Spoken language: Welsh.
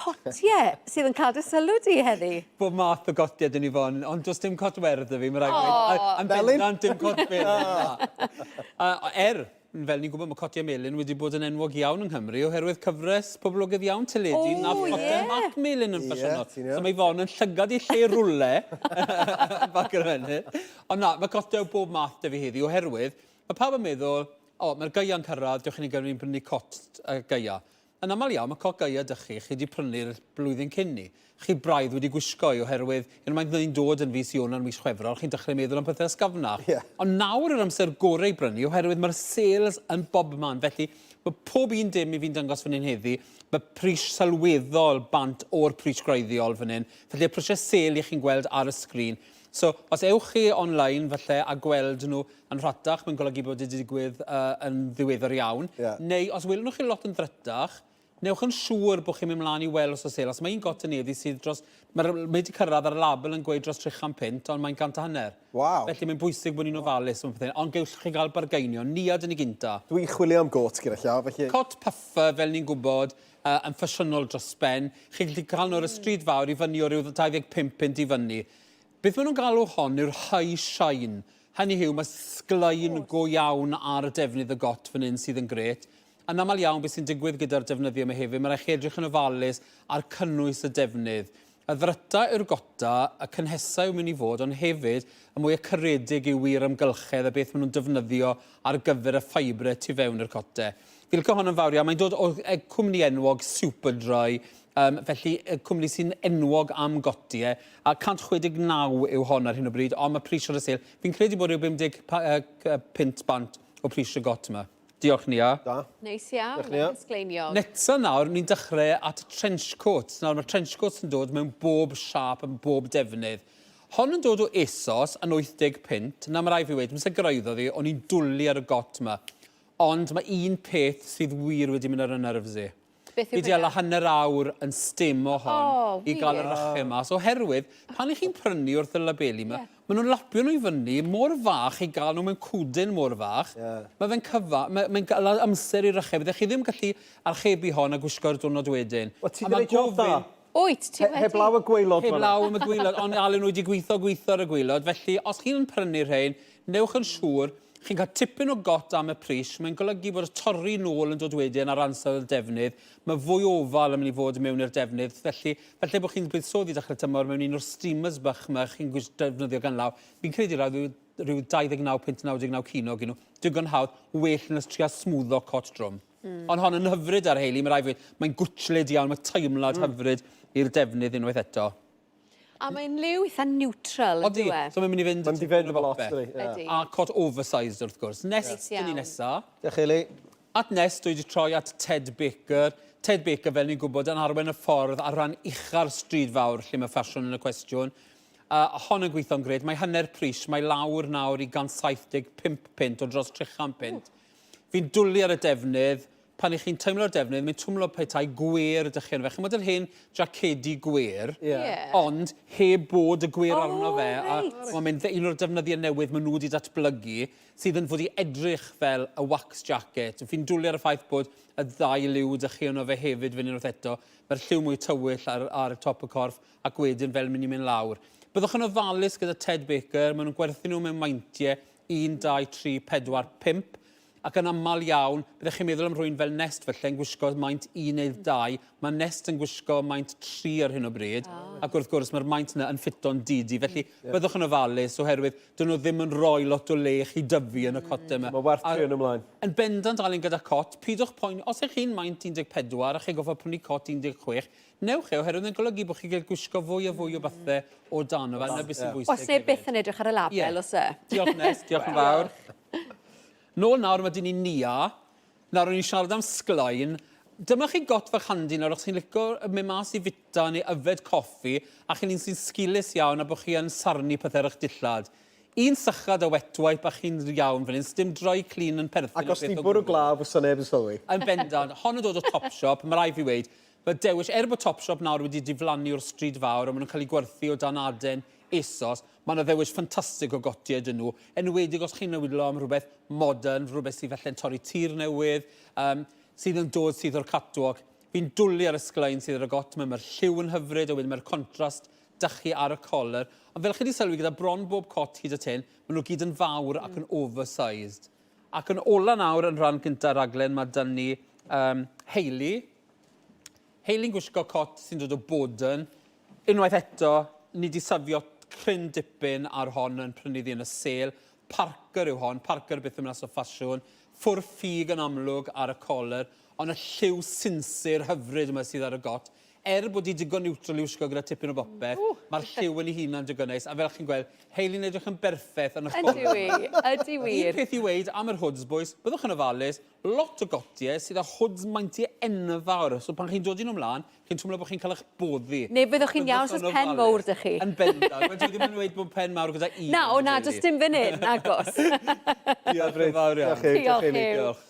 Cotie sydd yn cael dy sylw di heddi. Bob math o gotiau dyn ni fon, ond does dim cot werdd 'da fi, mae rhaid gweud. Oh. Yn bendant dim cot melyn, na. Uh, er, fel ni'n gwybod, mae cotiau melyn wedi bod yn enwog iawn yng Nghymru oherwydd cyfres poblogaidd iawn teledu oh, nath cotiau yeah. mac melyn yn ffasiynol. Yeah, so mae Yvonne yn llygad i lle rwle bac yn hynny. Ond na, mae cotiau bob math 'da fi heddi oherwydd mae pawb yn meddwl, o, oh, mae'r gaea'n cyrraedd, diolch i ni gymryd brynu cot y gaea. Yn aml iawn, mae coc gaeaf 'da chi, chi 'di prynu'r blwyddyn cyn 'ny. Chi braidd wedi gwisgo i oherwydd unwaith mae'n dod yn fis Ionawr, mis Chwefror, chi'n dechrau meddwl am pethau ysgafnach. Yeah. Ond nawr yw'r amser gorau i brynu oherwydd mae'r sales yn bobman. Felly mae pob un dim i fi'n dangos fan hyn heddi, mae pris sylweddol bant o'r pris gwreiddiol fan hyn. Felly y prisiau sale i chi'n gweld ar y sgrin. So, os ewch chi online falle a gweld nhw yn rhatach, mae'n golygu bod wedi digwydd uh, yn ddiweddar iawn. Yeah. Neu os welwn chi lot yn ddrytach, newch yn siŵr bod chi'n mynd mlaen i weld os oes sale. Os mae un got yn eddi sydd dros... Mae'r mae wedi cyrraedd ar y label yn gweud dros 300 punt, ond mae'n 150. Waw. Felly mae'n bwysig bod ni'n ofalus am pethau. Ond gewch chi gael bargainio. Nia dyn ni gynta. Dwi'n chwilio am got gyda llaw, felly... Cot puffer, fel ni'n gwybod, uh, yn ffasiynol dros ben. Chi'n gallu cael nhw ar y stryd fawr i fyny o ryw 25 punt i fyny. Beth maen nhw'n galw hon yw'r high shine. Hynny yw, mae sglein go iawn ar y defnydd y got fan hyn sydd yn grêt. Yn aml iawn, beth sy'n digwydd gyda'r defnyddiau yma hefyd, mae rhaid chi edrych yn ofalus ar cynnwys y defnydd. Y ddryta yw'r gota, y cynhesa yw'n mynd i fod, ond hefyd y mwyaf caredig yw i'r amgylchedd a beth maen nhw'n defnyddio ar gyfer y ffibrau tu fewn i'r cote. Fi'n licio hon yn fawr iawn. Mae'n dod o cwmni enwog Superdry, um, felly y cwmni sy'n enwog am gotiau, a 169 yw hon ar hyn o bryd, ond mae pris ar y sêl. Fi'n credu bod rhyw 50 punt bant o pris y got yma. Diolch, Nia. Da. Neis iawn, Diolch, Nia. yn sgleiniog. Nesa nawr, ni'n dechrau at y trench coats. Nawr, mae trench coats yn dod mewn bob siâp, yn bob defnydd. Hon yn dod o ASOS yn 80 punt. Na, mae rhaid fi weud, amser gyrraeddodd hi, o'n i'n dwlu ar y got yma. Ond mae un peth sydd wir wedi mynd ar y nerves i. Beth yw Fi 'di hwnna? hala hanner awr yn stimo hon O, i gael y wir? rychau mas, oherwydd pan 'ych chi'n prynu wrth y labeli 'ma, Ie. ma' nhw'n lapio nhw i fyny mor fach i gael nhw mewn cwdyn mor fach. Ie. Ma' fe'n cyfa-, ma' mae'n cael amser i rychau. Byddech chi ddim gallu archebu hon a gwisgo'r diwrnod wedyn. Wel, ti A 'di ma' neud job da. gofyn- Wyt, ti wedi. Heblaw y gwaelod fan'na. Heblaw am y gwaelod, ond Alun nhw wedi gweithio gweithio ar y gwaelod, felly os chi'n prynu rhein, newch yn siŵr chi'n cael tipyn o got am y pris, mae'n golygu bod y torri nôl yn dod wedyn ar ansawdd y defnydd, mae fwy o ofal yn mynd i fod mewn i'r defnydd, felly falle bod chi'n buddsoddi dechrau tymor mewn un o'r steamers bach yma chi'n defnyddio gan law, fi'n credu rhyw, rhyw 29.99 ceiniog i nhw, digon hawdd, well na trio smwddo cot drwm. Mm. Ond hon yn hyfryd ar Hayley, mae rhaid fi, mae'n gwtchlyd iawn, mae teimlad mm. hyfryd i'r defnydd unwaith eto. A mae'n liw eitha neutral, Odi, ydyw e? so mae'n mynd i fynd... Mae'n mynd i fynd efo lot, dydi? Ydy. A cot oversized, wrth gwrs. Nest, Neis dyn ni iawn. nesa. Diolch, Hayley. At Nest, dwi wedi troi at Ted Baker. Ted Baker, fel ni'n gwybod, yn arwain y ffordd ar ran ucha'r stryd fawr lle mae ffasiwn yn y cwestiwn. Uh, hon yn gweithio'n gred. Mae hanner pris, mae lawr nawr i 175 punt o dros 300 punt. Fi'n dwlu ar y defnydd. Pan 'ych chi'n teimlo'r defnydd, mae'n twmlo petai gwêr ydych chi arno fe. Chimod yr hen jacedi gwêr? Ie. Ie. Ond heb bod y gwêr O, arno fe. reit. A mae'n mynd un o'r defnyddiau newydd maen nhw wedi datblygu sydd yn fod i edrych fel y wax jacket. Fi'n dwlu ar y ffaith bod y ddau liw 'da chi arno fe hefyd fan hyn wrth eto. Mae'r lliw mwy tywyll ar, ar top y corff ac wedyn fel mynd i mynd lawr. Byddwch yn ofalus gyda Ted Baker, maen nhw'n gwerthu nhw mewn meintiau 1, 2, 3, 4, 5, ac yn aml iawn, byddech chi'n meddwl am rhywun fel Nest falle yn gwisgo maint 1 neu 2, mae Nest yn gwisgo maint 3 ar hyn o bryd, oh. ac wrth gwrs mae'r maint yna yn ffito'n didi, felly yeah. byddwch yn ofalus oherwydd dyn nhw ddim yn rhoi lot o le i chi dyfu yn y cot yma. Mae werth trio nhw ymlaen. Yn bendant Alun gyda cot, pidwch poeni, os ych chi'n maint 14 a chi'n goffa prynu cot 16, Newch e, oherwydd mae'n golygu bod chi'n gallu gwisgo fwy a fwy o bethe o dan o fe, 'na beth sy'n bwysig. Oes neb byth yn edrych ar y label, oes e? Diolch Nest, diolch yn fawr. Nôl nawr, mae dyn ni Nia. Nawr, o'n i'n siarad am sglein. Dyma chi got fach handi nawr, os chi'n licio mynd mas i fita neu yfed coffi, a chi'n un sy'n sgilus iawn a bod chi yn sarnu pethau ar eich dillad. Un sychad a wet wipe a chi'n iawn fan hyn, sdim dry clean yn perthyn Ac os ti'n bwrw glaw, fysa neb yn sylwi. Yn bendant. Hon yn dod o Topshop, mae rhaid fi weud. Mae dewis, er bod Topshop nawr wedi diflannu o'r stryd fawr a maen nhw'n cael eu gwerthu o dan aden ASOS, mae yna ddewis ffantastig o gotiau 'dyn nhw, enwedig os chi'n wylo am rhywbeth modern, rhywbeth sydd falle'n torri tir newydd, um, sydd yn dod sydd o'r catwalk. Fi'n dwlu ar y sglein sydd ar y got 'ma, mae'r lliw yn hyfryd a wedyn mae'r contrast 'da chi ar y collar. Ond fel chi 'di sylwi gyda bron bob cot hyd at hyn, maen nhw gyd yn fawr ac yn oversized. Ac yn ola nawr yn rhan cynta'r rhaglen mae 'da ni um, Hayley. Hayley'n gwisgo cot sy'n dod o Bowden. Unwaith eto, ni 'di safio cryn dipyn ar hon yn prynu ddi yn y sêl. Parker yw hon, Parker byth yn mynd mas o ffasiwn. Ffwr ffug yn amlwg ar y collar, ond y lliw sinsir hyfryd yma sydd ar y got. Er bod hi digon niwtral i wisgo gyda tipyn o bopeth, mae'r lliw yn ei hunan digon neis, a fel chi'n gweld, Hayley'n edrych yn berffaith yn y Ydy collar. wir, ydy wir. Un peth i weud am yr hoods, boys, byddwch yn ofalus, lot o gotiau sydd â hoods meintiau enfawr, so pan chi'n dod i nhw mlaen, chi'n twmlo bod chi'n cael eich boddi. Neu byddwch chi'n iawn os oes pen mowr 'da chi. Yn bendant. Wel, dwi ddim yn dweud bod pen mawr gyda un. Na, o na, does dim fan hyn, nagos. Diolch yn fawr iawn. Diolch, Huw. Diolch, Huw. Diolch.